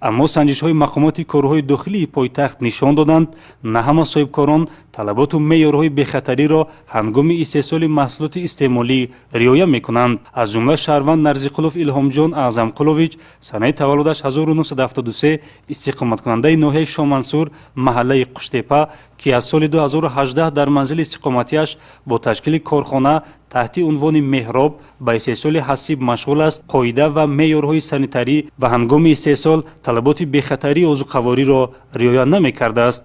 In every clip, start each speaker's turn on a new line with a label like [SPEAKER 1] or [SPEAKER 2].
[SPEAKER 1] Аммо санҷишҳои мақомоти корҳои дохилии пойтахт нишон доданд, на ҳама соҳибкорон талаботу меъёрҳои бехатариро ҳангоми истеҳсоли маҳсулоти истеъмолӣ риоя мекунанд. Аз ҷумла шаҳрванд Нарзиқулов Илҳомҷон Аъзамқулович, санаи таваллудаш 1973, истиқоматкунандаи ноҳияи Шомансур, маҳаллаи Қуштепа, ки аз соли 2018 дар манзили истиқоматиаш бо ташкили корхона таҳти унвони «Меҳроб» ба истеҳсоли ҳасиб машғул аст, қоида ва меъёрҳои санитарӣ ва ҳангоми истеҳсол талаботи бехатарии озуқавориро риоя намекардааст.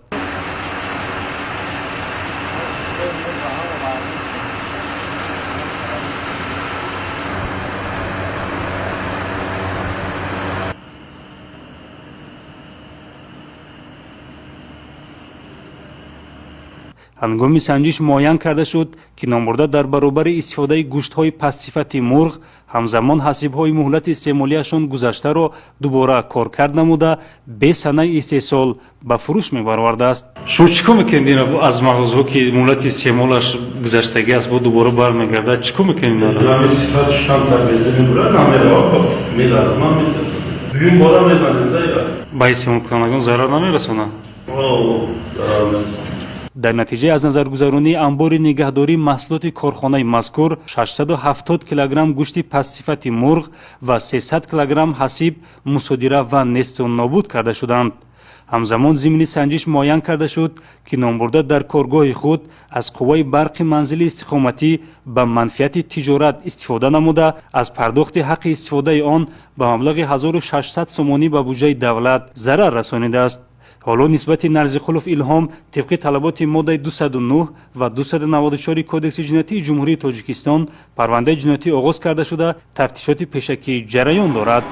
[SPEAKER 1] Ҳангоми санҷиш муайян карда шуд, ки номбурда дар баробари истифодаи гӯштҳои пастсифати мурғ, ҳамзамон ҳасибҳои муҳлати истеъмолиашон гузаштаро дубора коркард намуда, бе санаи истеҳсол ба фурӯш мебаровардааст. Шумо чӣ кор мекунед аз мағозаҳо, ки муҳлати истеъмолаш гузаштагӣ аст, бо дубора бармегардад? Чӣ кор мекунед?
[SPEAKER 2] Сифатш камтар беза мебурад, намерава, мегард, метад, дуюм бора мезанем да ира.
[SPEAKER 1] Ба истеъмолкунандагон зарар намерасонад?
[SPEAKER 2] Зарар мерасонад.
[SPEAKER 1] Дар натиҷаи аз назаргузаронии амбори нигаҳдории маҳсулоти корхонаи мазкур 670 килограмм гӯшти пастсифати мурғ ва 300 килограмм ҳасиб мусодира ва несту нобуд карда шуданд. Ҳамзамон зимни санҷиш муайян карда шуд, ки номбурда дар коргоҳи худ аз қувваи барқи манзили истиқоматӣ ба манфиати тиҷорат истифода намуда, аз пардохти ҳаққи истифодаи он ба маблағи 1600 сомонӣ ба буҷаи давлат зарар расонидааст. Ҳоло нисбати Нарзиқулов Илҳом тибқи талаботи моддаи 209 ва 294 Кодекси ҷиноятии Ҷумҳурии Тоҷикистон парвандаи ҷиноятӣ оғоз карда шуда, тафтишоти пешакӣ ҷараён дорад.